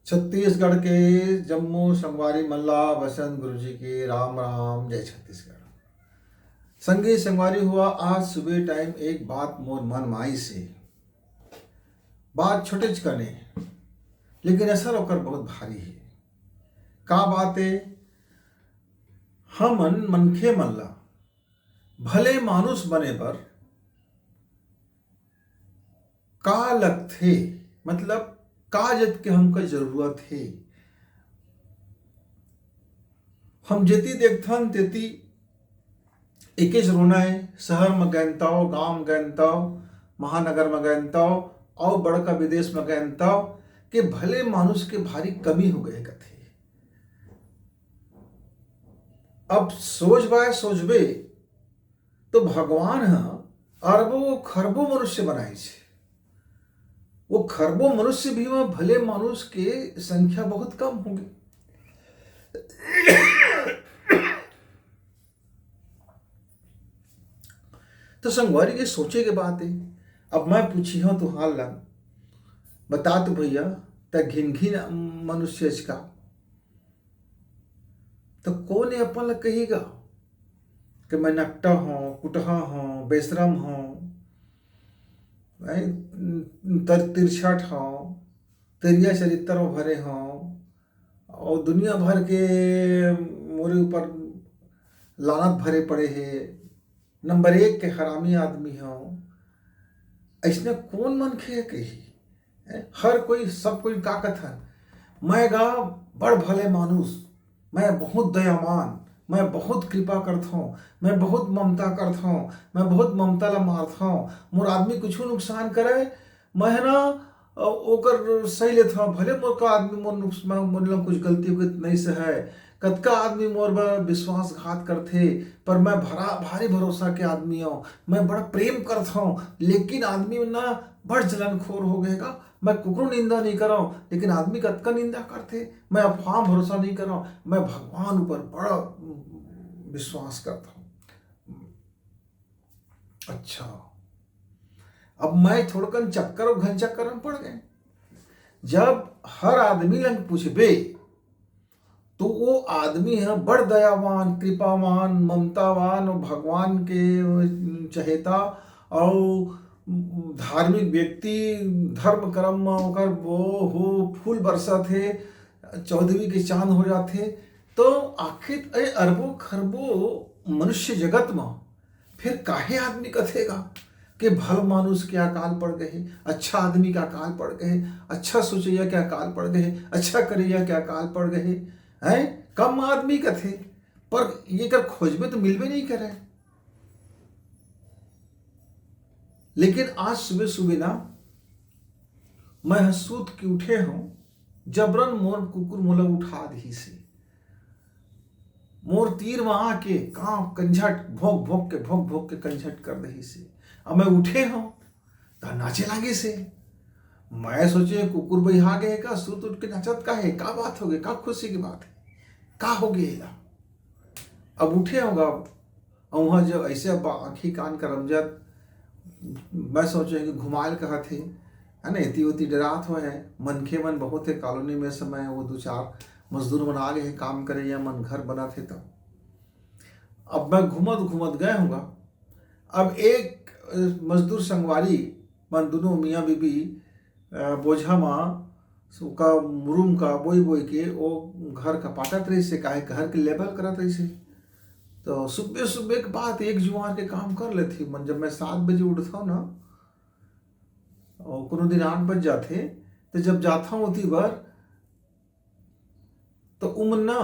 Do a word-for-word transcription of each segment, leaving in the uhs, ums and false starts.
छत्तीसगढ़ के जम्मो संगवारी मन ला बसंत गुरु जी के राम राम, जय छत्तीसगढ़। संगी संगवारी हुआ, आज सुबह टाइम एक बात मोर मन में आइस हे। बात छोटेच कने, लेकिन असर ओकर बहुत भारी हे। का बात हे? हमन मनखे मन ला भले मानुष बने बर का लगथे, मतलब का जत के हमका जरूरत हे। हम जेती देखथन तेती एकेच रोना हे, शहर म गैन तव, गांव म गैन तव, महानगर म गैन तव, अउ बड़का विदेश म गैन तव, के भले मानुष के भारी कमी हो गए कथे। अब सोच बाय सोचबे तो भगवान ह अरबों खरबों मनुष्य बनाइस हे। वो खरबों मनुष्य भी म भले मानुष के संख्या बहुत कम होगे। तो संगवारी के सोचे के बात हे। अब मैं पूछी हूँ तुहार ला, बता तो भैया, त घिन घिन मनुष्य का, तो कौन ये अपन ला कहेगा कि मैं नकटा हूँ, कुटहा हूँ, बेशरम हूँ, हैं, तर-, तिरछट हूँ, तिरिया चरित्र में भरे हूँ, और दुनिया भर के मोरे ऊपर लानत भरे पड़े हे, नंबर एक के हरामी आदमी हूँ। ऐसने कौन मनखे हे कही? हैं? हर कोई, सब कोई का कथन, मैं गा बड़ भले मानुष, मैं बहुत दयावान, मैं बहुत कृपा करथौं, मैं बहुत ममता करथौं, मैं बहुत ममता ला मारथौं, मोर आदमी कुछु नुकसान करे, मैं ह ना, अ, ओकर सही लेथौं। भले मोर का आदमी मोर नुकस-, मैं, मोर ला कुछ गलती उगलती नहीं सहय, कतका आदमी मोर बर विश्वासघात करथे, पर मैं भरा, भारी भरोसा के आदमी हौं, मैं बड़ा प्रेम करथौं, लेकिन आदमी ना बड़ जलनखोर हो गए गा। मैं कुकरो निंदा नहीं करौं, लेकिन आदमी कतका निंदा करथे। मैं अफवाह भरोसा नहीं करौं, मैं भगवान ऊपर बड़ा, उम, विश्वास करथौं। अच्छा, अब मैं थोड़कन चक्कर और घन चक्कर में पड़ गए। जब हर आदमी ला पूछबे, तो वो आदमी ह बड़ दयावान, कृपावान, ममतावान और भगवान के चहेता और धार्मिक व्यक्ति, धर्म कर्म में ओकर वो हो फूल बरसत हे, चौदहवीं के चांद हो जाथे। तो आखिर ए अरबों खरबों मनुष्य जगत में फिर काहे आदमी कथेगा कि भल मानुष के अकाल पड़ गए, अच्छा आदमी का अकाल पड़ गए, अच्छा सोचैया के अकाल पड़ गए, अच्छा करैया के अकाल पड़ गए, हैं? कम आदमी कथे, पर ये कर खोजबे तो मिलबे नहीं करे। लेकिन आज सुबह सुबह ना, मैं ह सूत के उठे हूँ, जबरन मोर कुकुर मोला उठा दिहिस हे। मोर तीर में आके कांव कंझट भोंक भोंक के, भोंक भोंक के कंझट कर दिहिस हे। अब मैं उठे हूँ, त नाचे लागिस हे। मैं सोचे, कुकुर बइहा गए का, सूत उठ के नाचत का हे, का बात हो गई, का खुशी की बात है, का हो गया एला? अब उठे हूँ गा, अउ उहाँ जो ऐसे अब आँखी कान करमजत, मैं सोचे कि घुमायल कहत हे, है ना, एती ओती डरात होय हे। मनखे मन बहुत हे कॉलोनी में, समय वो दू चार मजदूर मन आ गए हे, काम करे या मन घर बनत हे तब। अब मैं घूमत घूमत गए हूँ गा, अब एक, अ, मजदूर संगवारी मन दुनों मियाँ बीबी, अ, बोझा मा ओका मुरुम का बोई बोई के ओ घर का पाटत रहिस हे, काहे घर के लेबल करत रहिस हे। तो सुबह सुबह के बात एक जुआर के काम कर लेथे मन, जब मैं सात बजे उठथव ना, और कोनो दिन आठ बज जाथे, तो जब जाथव ओती बर, तो उमन ना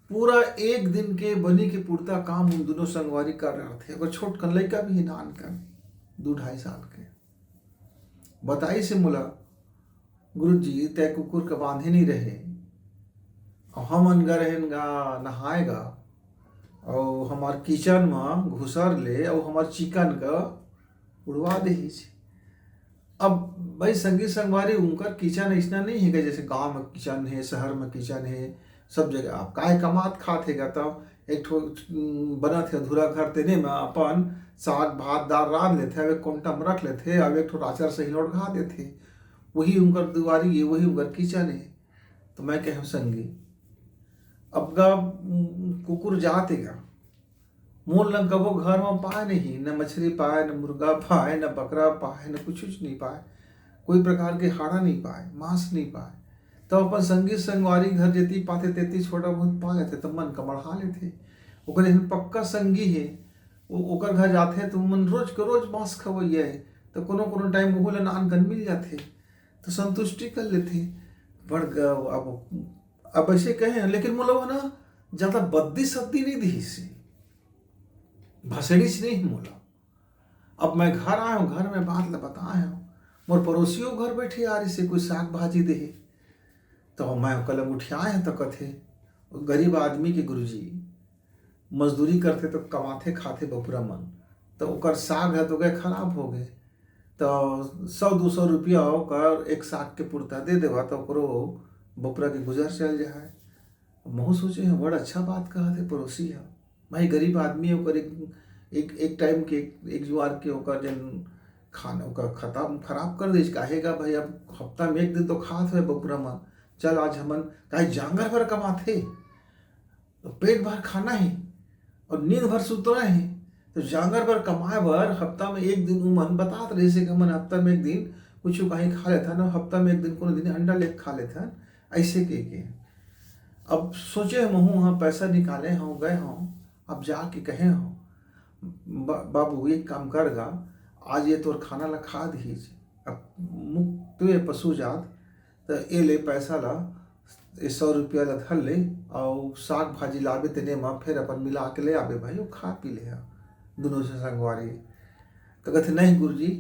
पूरा एक दिन के बनी के पुरता काम उन दुनों संगवारी कर रहे थे। एगो छोट कन लइका भी हे, नान कन, दू ढाई साल के। बताइस हे मोला, "गुरुजी, तै कुकुर के बांधे नहीं रहे, अउ हमन गे रहेन गा नहाए गा, अउ हमार किचन म घुसर ले, अउ हमार चिकन का उड़वा देहिस।" अब भाई संगी संगवारी, उनकर किचन अइसना नहीं हे गा, जैसे गांव में किचन हे, शहर में किचन हे, सब जगह आप काय कमात खात हे गा, तब एक ठो, उम, बनत हे अधूरा घर, तेने में अपन साग भात दाल रांध लेथे, अब एक कोंटा में रख लेथे, अब एक ठो राचर सही लोट खा देथे, वही उनकर दुआरी हे, वही उनकर किचन हे। तो मैं कहे, "संगी, अब गा, उम, कुकुर जात हे गा, मोर ला कभू घर म पाए नहीं, न मछरी पाए, न मुर्गा पाए, न बकरा पाए, न कुछुच नहीं पाए, कोई प्रकार के हाड़ा नहीं पाए, मांस नहीं पाए।" तो अपन संगी संगवारी घर जेती पाथे, तेती छोटा बहुत पा लेथे, तो मन कमड़हा लेथे। ओकर एहन पक्का संगी हे, ओ-, ओकर घर जाथे, तो मन रोज के रोज मांस खवैया हे, तो कोनो कोनो टाइम ओहू ला नान कन मिल जाथे, तो संतुष्टि कर लेथे। बड़ ग-, अब, अब ऐसे कहे, लेकिन मोला वो ना ज्यादा बद्दी सद्दी नहीं दिहिस हे, भसड़िस नहीं मोला। अब मैं घर आए हूँ, घर में बात ला बताए हूँ, मोर पड़ोसियो घर बैठे आ रही से कोई साग भाजी देहे, तो मैं ओकर ला उठियाए हूँ, तो कथे, "गरीब आदमी के गुरुजी, मजदूरी करथे तो कमाथे खाथे बपुरा मन, तो ओकर साग है तो गए खराब हो गए, तो सौ दो सौ रुपया ओकर एक साग के पुरता दे देवा, तो ओकरो बपुरा के गुजर चल जाए।" महू सोचे हैं, "बड़ अच्छा बात कहा थे पड़ोसी है, भाई गरीब आदमी है, ओकर एक, एक, एक टाइम के, एक, एक जुआर के ओकर जन खाना ओकर खत्म खराब कर दे, काहेगा भाई, अब हफ्ता में एक दिन तो खात है बपुरा मन, चल आज हमन काहे जांगर भर कमाथे।" तो पेट भर खाना है और नींद भर सुतना है, तो जांगर भर कमाए बर हफ्ता में एक दिन उमन बतात रहिसे कि हमन हफ्ता में एक दिन कुछ कहीं खा लेथन और हफ्ता में एक दिन कोनो दिन अंडा लेके खा लेथन, ऐसे के के। अब सोचे हम, हूँ हाँ, पैसा निकाले हूँ, गए हूँ, अब जाके कहे हूँ, "बा-, बाबू, एक काम कर गा, आज ये तोर खाना ला खा दीजिए, अब मुक्त ये पशु जात, तो ये ले पैसा ला, ये सौ रुपया ला धर ले, और साग भाजी लाबे तेने मा फिर अपन मिला के ले आबे भाई, वो खा पी ले हा, दोनों से संगवारी।" तो कहते, "नहीं गुरुजी,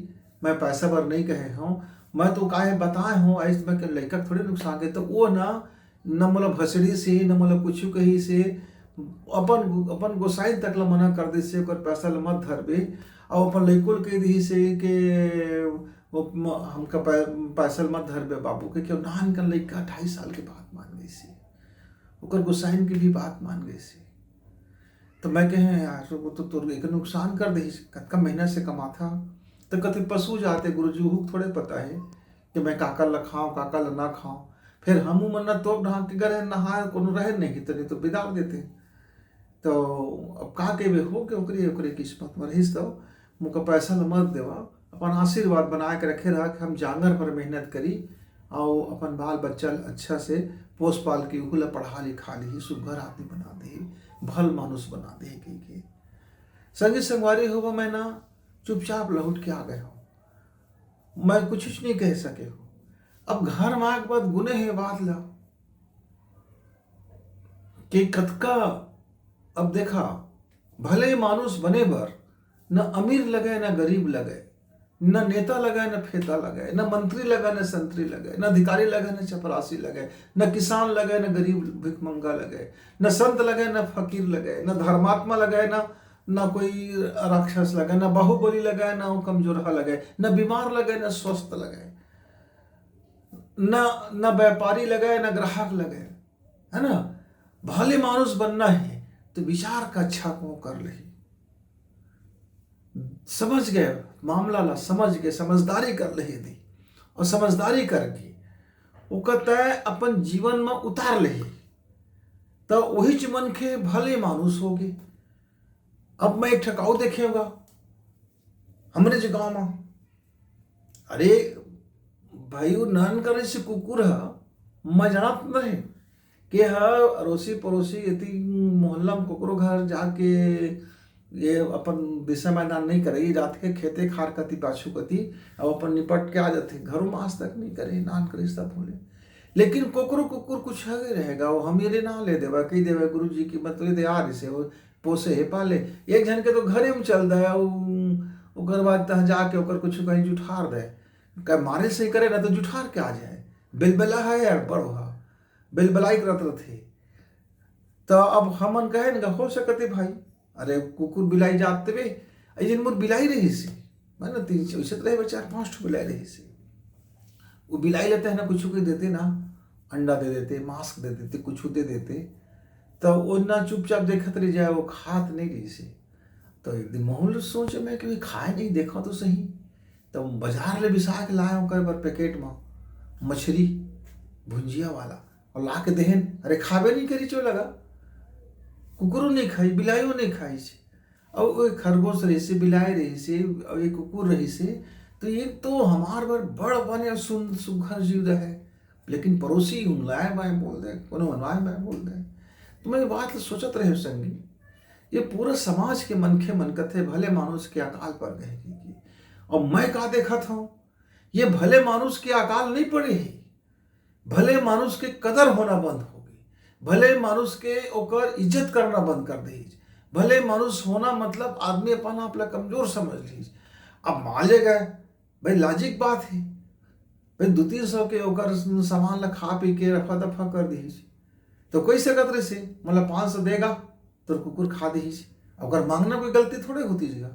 मैं पैसा बर नहीं कहे हूँ, मैं तो काहे बताए हूँ, ऐसे मैं के लइका के थोड़े नुकसान के।" तो वो ना, न मोला भसड़ी से, न मोला कुछ कही से, अपन, अपन गोसाई तक ला मना कर दे से, ओकर पैसा ला मत धरबे। और अपन लइको ल कह दी से कि वो म-, हमका पै-, पैसा ल मत धरबे बाबू के, क्यों नान कन लइका ढाई साल के बात मान गई से, ओकर गोसाइन के भी बात मान गई से। तो मैं कहे, "यार, वो तो तोर एक नुकसान कर दे, कतका मेहनत से कमाथा।" तो कहते, "पशु जाते गुरुजी, हुक थोड़े पता है कि मैं काकर ला खाऊं, काकर ला ना खाऊं। फिर हमू मन ना तोप ढांक के गए नहाए, कोनो रहे नहीं, तो नहीं तो बिदार देते।" तो अब का कहबे, हो के ओकरे, ओकरे किस्मत में रहिस, तो मुका पैसा ल मत देवा, अपन आशीर्वाद बना के रखे रहा कि हम जांगर पर मेहनत करी, और अपन बाल बच्चा ल अच्छा से पोस पाल के उहू ला पढ़ा लिखा ली, सुघर आदमी बना दे, भल मानुष बना दे, कह के। संगी संगवारी हो, मैं ना चुपचाप लहुट के आ गए हूँ, मैं कुछ नहीं कह सके हूँ। अब घर में आके बाद गुने हे बात ला कि कतका, अब देखा, भले मानुष बने बर न अमीर लगे, न गरीब लगे, न नेता लगे, न फेता लगे, न मंत्री लगे, न संतरी लगे, न अधिकारी लगे, न चपरासी लगे, न किसान लगे, न गरीब भिखमंगा लगे, न संत लगे, न फकीर लगे, न धर्मात्मा लगे, न, न कोई राक्षस लगे, न बाहुबली लगे, न वो कमजोरहा लगे, न बीमार लगे, न स्वस्थ लगे, न, न व्यापारी लगे, न ग्राहक लगे, है ना? भले मानुष बनना है तो विचार का अच्छा को कर ले, समझ गए मामला ला, समझ गए, समझदारी कर ले दी, और समझदारी करके ओकर तय अपन जीवन में उतार ले, तो वही च मनखे भले मानुष होगे। अब मैं एक ठकाऊ देखे होगा हमरे जो गाँव में, अरे भाई, वो नान करे से कुकुर ह, मैं जानत नहीं के ह, अड़ोसी पड़ोसी एती मोहल्ला में कोकरो घर जाके ये अपन दिशा मैदान नहीं करे, ये जात के खेते खार कती पाछू कती, अब अपन निपट के आ जाते, घरों में आज तक नहीं करे, नान करे सब बोले। लेकिन कोकरो कुकुर कुछ हगे रहेगा, वो हम ये ना ले देवा, कही देवा गुरु जी की मतलब दे आ रही से, वो पोसे हे पाले। एक झन के तो घरे में चल दे, उ-, ओकर बाद तह जाके ओकर कुछ कहीं जुठार दे। का मारे से करे ना तो जुठार के आ जाए। बेलबेला है यार, बड़ हुआ। बेलबेलाई करत रहथे। तो अब हमन कहे ना, हो सकते भाई, अरे कुकुर बिलाई जात तबे, अइजन मोर बिलाई रही से, मैं ना तीन, वैसे तो रहे चार पांच ठो बिलाई रही से। वो बिलाई लेते हैं ना, कुछ कोई देते ना, अंडा दे देते, मास्क दे देते, कुछ दे देते, तो वो ना चुपचाप देखत रह जाए, वो खात नहीं रही से। तो एक दिन महूँ ल सोचे मैं कि खाए नहीं, देखा तो सही। तो बाजार ले बिसा के लाए ओकर बर पैकेट में मछली भुंजिया वाला। अउ ला के देहेन, अरे खाबे नहीं करी चो लगा, कुकुरो नहीं खाई, बिलाइयो नहीं खाई छे। अउ वो एक खरगोश रहिसे, बिलाई रहिसे, अउ एक कुकुर रहिसे, तो ये तो हमार बर बड़ बने अउ सुन-, सुघर जीव रहे। लेकिन पड़ोसी उंगलाए बाएं बोल दे, कोनो अनवाए बाएं बोल दे। तो मैं ये बात ल सोचत रहे संगी, ये पूरा समाज के मनखे मन कथे भले मानुष के अकाल पर गए कि, कि। अब मैं का देखत हूँ, ये भले मानुष के अकाल नहीं पड़े हे, भले मानुष के कदर होना बंद हो गई, भले मानुष के ओकर इज्जत करना बंद कर दीज, भले मानुष होना मतलब आदमी अपन आप ला कमजोर समझ लीज। अब मान ले गए, भाई लॉजिक बात है, भाई दो तीन सौ के ओकर सामान ला खा पी के रफा दफा कर दीज, तो कोई सकत रहिसे, मतलब पाँच सौ देगा, तोर कुकुर खा दीज, ओकर मांगना कोई गलती थोड़े होती जगह।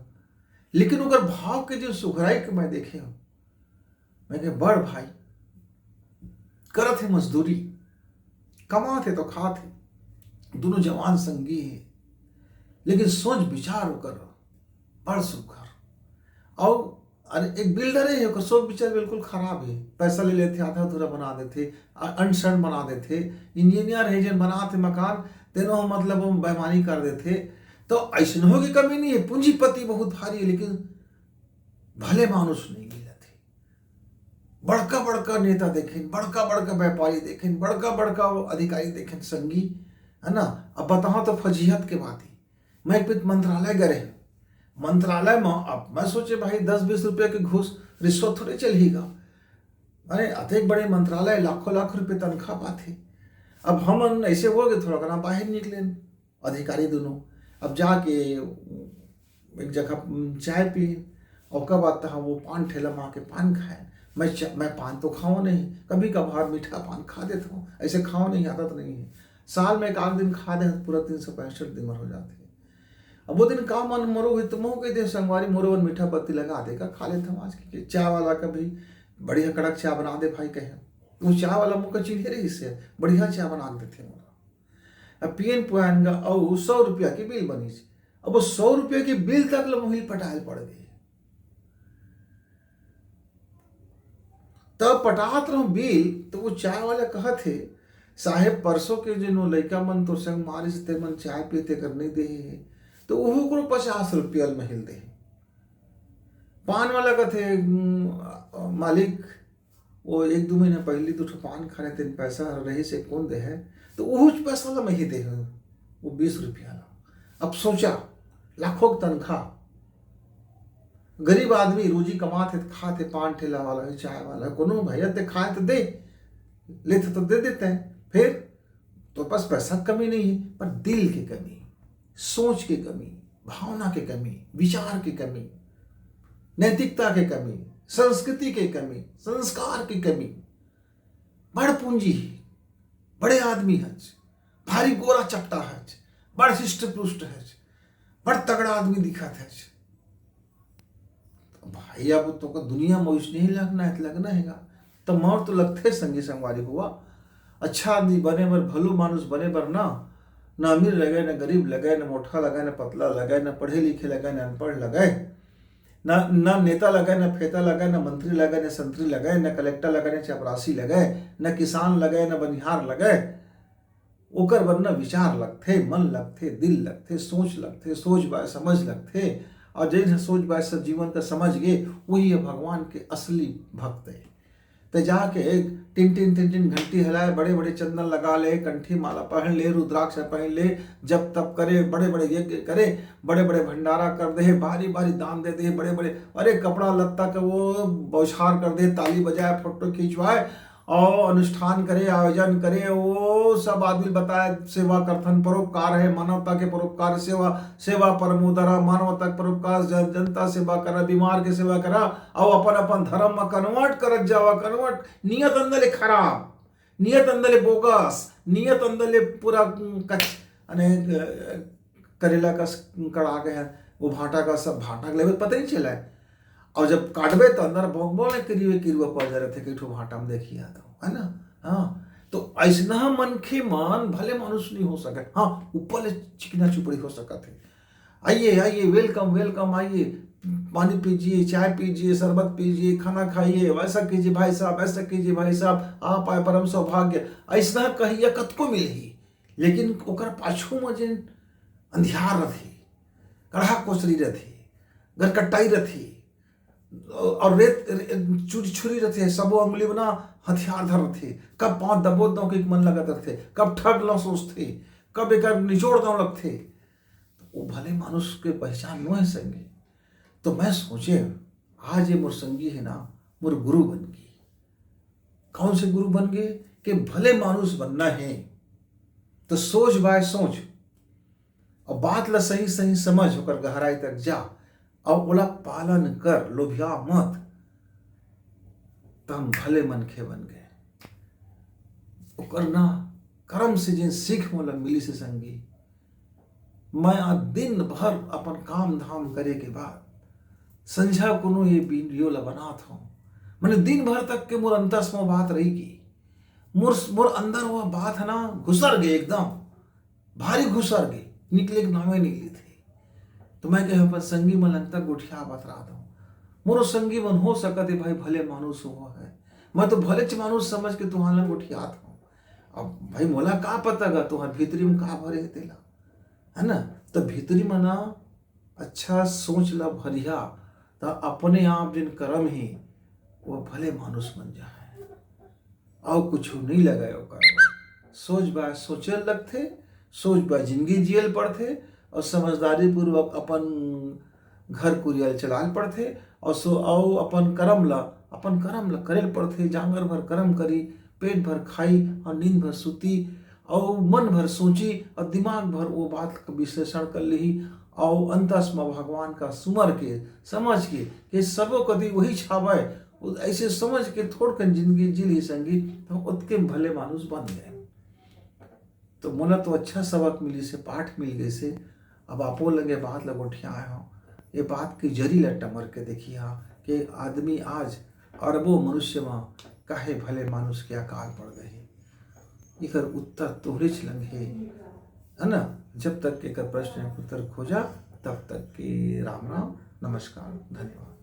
लेकिन ओकर भाव के जो सुघराई के मैं देखे हूँ, मैं कहे, बड़ भाई, करत हे मजदूरी, कमात हे तो खात हे, दोनों जवान संगी हे, लेकिन सोच विचार ओकर बड़ सुघर। अउ अरे एक बिल्डर हे, ओकर सोच विचार बिल्कुल खराब हे, पैसा ले लेथे, आधा अधूरा बना देथे, अ-, अनशन बना देथे, इंजीनियर हे जेन बनाथे मकान, तेनो ह मतलब वो बेईमानी कर देथे। तो ऐसनो के कमी नहीं है, पूंजीपति बहुत भारी है, लेकिन भले मानुष नहीं मिलत हे। बड़का बड़का नेता देखेन, बड़का बड़का व्यापारी देखेन, बड़का बड़का वो अधिकारी देखेन संगी, है ना। अब बताओ तो फजीहत के बात ही, मैं एक बित मंत्रालय गए रहे, मंत्रालय में अब मैं सोचे भाई दस बीस रुपया के घूस रिश्वत थोड़े चलही गा। अरे अतेक बड़े मंत्रालय, लाखों लाख रुपये तनख्वाह पाथे। अब हमन ऐसे हो गए थोड़ा कना बाहर निकलेन, अधिकारी दोनों। अब जाके एक जगह, उम, चाय पिए, ओकर बाद तहाँ वो पान ठेला में आके पान खाए। मैं च-, मैं पान तो खाओ नहीं, कभी कभार मीठा पान खा देता हूँ, ऐसे खाओ नहीं, आदत नहीं है। साल में एक आध दिन खा दे, पूरा तीन सौ पैंसठ दिन भर हो जाते हैं। अब वो दिन का मन मोरो हुई तो मोह कह दे, संगवारी मोरो बर मीठा पत्ती लगा दे का, खा लेता हूँ आज की चाय वाला का भी बढ़िया कड़क चाय बना दे भाई कहे। वो चाय वाला मुका चिन्हे रहिसे, बढ़िया चाय बना के देथे मोला। अब पियन पुआन गा अउ सौ रुपया के बिल बनिस। अब वो सौ रुपया के बिल तक ल मोहिल पटायल पड़ गई। तब पटात रहूं बिल, तो वो चाय वाला कहत हे, "साहेब, परसों के जेन वो लइका मन तो संग मारिस, ते मन चाय पीते कर नहीं दे हे।" तो ओहू को पचास रुपया ल महिल दे। पान वाला कहत हे, "उम, मालिक, वो एक दो महीना पहली दो ठो पान खाने तेन पैसा रहिस हे, कौन दे है?" तो ओहू पैसा ला मैं ही दे हूँ, वो बीस रुपया ला। अब सोचा, लाखों की तनख्वाह, गरीब आदमी रोजी कमात हे, खात हे, पान ठेला वाला हे, चाय वाला हे, कोनो भैया ते खाए तो दे, लेते तो दे देते हैं। फिर तो बस पैसा की कमी नहीं है, पर दिल की कमी, सोच की कमी, भावना की कमी, विचार की कमी, नैतिकता की कमी, संस्कृति की कमी, संस्कार की कमी। बड़ पूंजी है, बड़े आदमी हच, भारी गोरा चपटा हच, बड़ हिष्ट पुष्ट हच, बड़ तगड़ा आदमी दिखत हच। भाई, अब तो का दुनिया में वैसने ही लगना है, लगना हैगा। तो मोर तो लगथे संगी संगवारी हुआ, अच्छा आदमी बने बर, भलू मानुष बने बर ना, ना अमीर लगे, ना गरीब लगे, ना मोटा लगे, ना पतला लगे, ना पढ़े लिखे लगे, ना अनपढ़ लगे, ना, ना नेता लगे, ना फेता लगे, ना मंत्री लगे, ना संतरी लगे, ना कलेक्टर लगे, ना चपरासी लगे, ना किसान लगे, ना बनिहार लगे। ओकर बर ना विचार लगथे, मन लगथे, दिल लगथे, सोच लगथे, सोच बाय समझ लगथे। अउ जेन ह सोच बाय सब जीवन का समझ गे, वही ह भगवान के असली भक्त हे। ते जाके एक टिन टिन टिन टिन घंटी हलाए, बड़े बड़े चंदन लगा ले, कंठी माला पहन ले, रुद्राक्ष पहन ले, जप तप करे, बड़े बड़े यज्ञ करे, बड़े बड़े भंडारा कर दे, भारी भारी दान दे दे, बड़े बड़े, अरे कपड़ा लत्ता का वो बौछार कर दे, ताली बजाए, फोटो खिंचवाए, अउ अनुष्ठान करे, आयोजन करे, वो सब आदमी बताए, सेवा करथन, परोपकार हे, मानवता के परोपकार, सेवा, सेवा परमो धरम, मानवता के परोपकार, जन, जनता सेवा करा, बीमार के सेवा करा, अउ अपन, अपन धरम म convert करत जावा, convert, नियत अंदर ले खराब, नियत अंदर ले बोगस, नियत अंदर ले पूरा, उम, कच-, अने, अ, करेला कस कड़ा गे हे, वो भांटा कस, भांटा के लेवे पता नहीं चले। अउ जब काटबे तो अंदर भोंकबो ले किरुए किरुआ पड़ जा रहिथे, कई ठो भांटा में देखिया तो, है ना? हाँ, तो अइसना मनखे मन भले मानुष नहीं हो सके, हाँ, ऊपर ले चिकना चुपड़ी हो सकत हे। आइए, आइए, welcome, welcome, आइए, पानी पीजिए, चाय पीजिए, शरबत पीजिए, खाना खाइए, वैसा कीजिए भाई साहब, ऐसा कीजिए भाई साहब, आप आए परम सौभाग्य, ऐसा कहिए कतको मिलही, लेकिन ओकर पाछू में जेन अंधियार रथे, कड़हा कोचरी रथे, गरकटाई रथे, और रेत, रे-, चूरी छुरी रथे, सबो अंगुली बना हथियार धर रथे। कब पांव दबो दंव के मन लगत रथे, कब ठग लो सोचथे, कब एकर निचोड़ दंव लगथे। तो वो भले मानुष के पहचान नो है संगी। तो मैं सोचे, आज ये मोर संगी है ना, मोर गुरु बन गई। कौन से गुरु बन गए? कि भले मानुष बनना है तो सोच बाय सोच, और बात ला सही सही समझ, ओकर गहराई तक जा, और ओला पालन कर, लोभिया मत, त हम भले मनखे बन गए। ओकर ना करम से जेन सीख मोला मिली से संगी, मैं आ दिन भर अपन काम धाम करे के बाद संझा कोनो ये वीडियो ला बनात हूँ। मैंने दिन भर तक के मोर अंतस में बात रही की मोर मोर अंदर वो बात है ना घुसर गए एकदम, भारी घुसर गए, निकले के नामे नहीं लेते। तो मैं कहे अपन संगी मन लगता गोठिया बतरा दो, मोरो संगी मन हो सकत है भाई भले मानुष हो है, मैं तो भले च मानुष समझ के तुहार ला गोठियात हूँ। अब भाई मोला का पता गा तुहार भीतरी में का भरे है तेला, है ना? तो भीतरी में ना अच्छा सोच ला भरिया, त अपने आप जिन करम ही वो भले मानुष बन जा है। और कुछ नहीं लगे ओकर। सोच बाय सोचे लगथे, सोच बाय जिंदगी जियल पड़थे, और समझदारी पूर्वक अपन घर कुरियल चलाल पड़थे, और सो और अपन करम ला अपन करम ला करेल पड़थे। जांगर भर करम करी, पेट भर खाई और नींद भर सूती, और मन भर सोची और दिमाग भर वो बात का विश्लेषण कर ली, और अंतस में भगवान का सुमर के समझ के कि सबो कति वही छावे, ऐसे समझ के थोड़कन जिंदगी जी ली संगी, तो ओतके भले मानुष बन गए। तो मोला तो अच्छा सबक मिली से, पाठ मिल गए से। अब आपो लगे बात ल गोठियाए हो, ये बात की जरी ल टमर के देखी हा कि आदमी आज अरबों मनुष्य में काहे भले मानुष के अकाल पड़ गए। इकर उत्तर तोहरेच लंग हे, है ना? जब तक के एकर प्रश्न के उत्तर खोजा, तब तक के राम राम, नमस्कार, धन्यवाद।